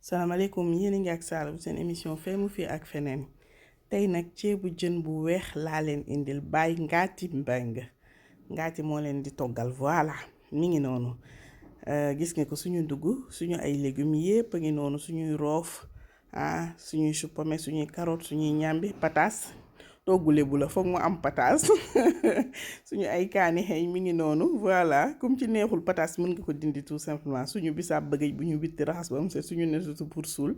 salaamaaleykum yéen a ngi ak Sala bu seen émission fee mu fii ak feneen tey nag ceebu jën bu weex laa leen indil Baye Ngathie Mbengue Ngathie moo leen di toggal voilà mi ngi noonu gis nga ko suñu dugg suñu ay légumes yépp a ngi noonu suñuy roof suñuy chou pommé suñuy carotte suñuy ñàmbi pataas toggule bu la foog mu am pataas suñu ay kaani xeeñ mi ngi noonu voilà comme ci neexul pataas mën nga ko dindi tout simplement suñu bisaab bëggaj bu ñu witti raxas ba am set suñu nesutu pour suul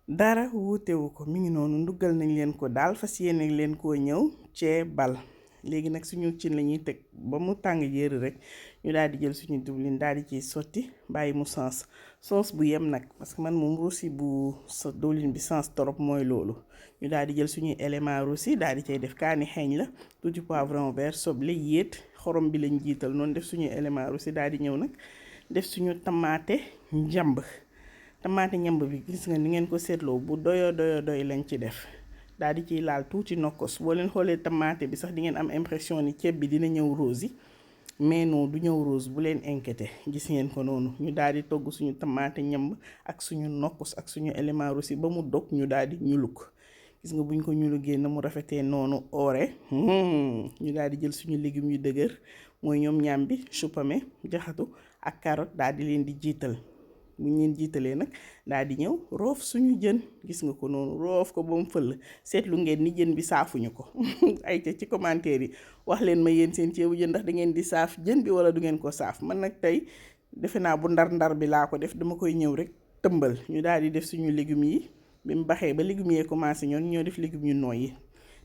dara wuutewu ko mi ngi noonu nduggal nañ leen ko daal fas yéene leen koo ñëw ceebal léegi nag suñu cin la ñuy teg ba mu tàng jër rek ñu daal di jël suñu diwlin daal di ciy sotti bàyyi mu sens bu yem nag parce que man moom rosi bu sa diwlin bi sens torop mooy loolu ñu daal di jël suñuy élément rosi daal di cay def kaani xeeñ la tuuti poivron vert soble yéet xorom bi lañ jiital noonu def suñuy élément rosi daal di ñëw nag def suñu tamaate njamb bi gis nga ni ngeen ko seetloo bu doy lañ ci def daal di ciy laal tuuti nokkos boo leen xoolee tamaate bi sax di ngeen am impression ni ceeb bi dina ñëw rose yi mais non du ñëw rose bu leen inquiété gis ngeen ko noonu ñu daal di togg suñu tamaate ñamb ak suñu nokkos ak suñu élément rosi ba mu dog ñu daal di ñuluk gis nga buñ ko ñulugee na mu rafetee noonu oore ñu daal di jël suñu légumes yu dëgër mooy ñoom ñambi chou pommé jaxatu ak carotte daal di leen di jiital buñ leen jiitalee nag daal di ñëw roof suñu jën gis nga ko noonu roof ko ba mu fël seetlu ngeen ni jën bi saafuñu ko ay ca ci commentaire yi wax leen ma yéen seen ceebu jën ndax da ngeen di saaf jën bi wala du ngeen ko saaf man nag tey defe naa bu ndar bi laa ko def dama koy ñëw rek tëmbal ñu daal di def suñu légumes yi bi mu baxee ba légumes yee commencé ñoo def légumes yu nooy yi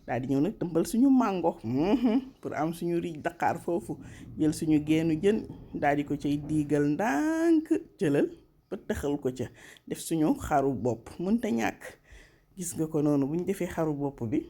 daal di ñëw nag tëmbal suñu mango pour am suñu riz Dakar foofu jël suñu geenu jën daal di ko cay diigal ndànk jëlal ba taxal ko ca def suñu xaru bopp mënta ñàkk gis nga ko noonu bu ñu defee xaru bopp bi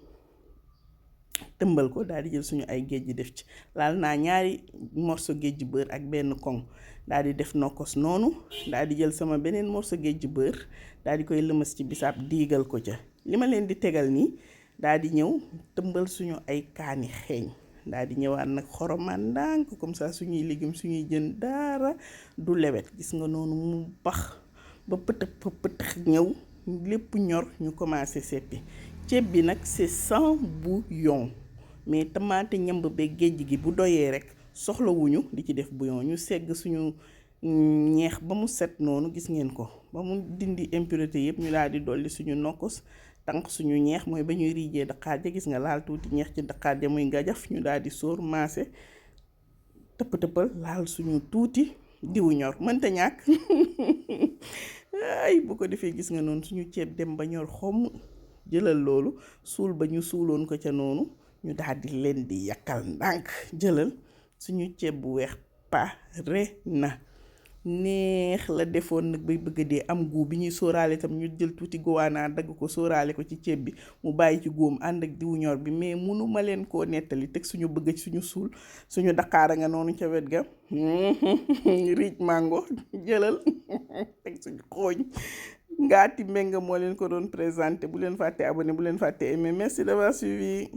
tëmbal ko daal di jël suñu ay géej def ci laal naa ñaari morceau géej beurre ak benn koŋ daal di def nokkos noonu daal di jël sama beneen morceau géej beurre daal di koy lëmas ci bisaab diigal ko ca li ma leen di tegal nii daal di ñëw tëmbal suñu ay kaani xeeñ daal di ñëwaat nag xoromaan ndànk comme ça suñuy légumes suñuy jën dara du lewet gis nga noonu mu bax ba pëtëx ñëw lépp ñor ñu commencé seppi ceeb bi nag c'est sans bouillon mais tamaate ñamb be géej gi bu doyee rek soxlawuñu di ci def bouillon ñu segg suñu ñeex ba mu set noonu gis ngeen ko ba mu dindi impureté yëpp ñu daal di dolli suñu nokkos tànk suñu ñeex mooy ba ñuy riijee daqaar ja gis nga laal tuuti ñeex ci daqaar ja muy ngajaf ñu daal di sóor maase tëppal laal suñu tuuti diwu ñor mënta ñàkk ay bu ko defee gis nga noonu suñu ceeb dem ba ñor xomm jëlal loolu suul ba ñu suuloon ko ca noonu ñu daal di leen di yàkkal ndànk jëlal suñu ceeb bu weex pare na neex la defoon nag bay bëgg dee am guu bi ñuy sóoraale tam ñu jël tuuti gowaanaa dagg ko sóoraale ko ci ceeb bi mu bàyyi ci góom ànd ak diwu ñor bi mais munu ma leen koo nettali teg suñu bëgg suñu suul suñu daqaara nga noonu ca wet ga riij mango jëlal teg suñu xooñ Ngathie Mbengue moo leen ko doon présenté bu leen fàtte abonné bu leen fàtte aimé merci d'avoir suivi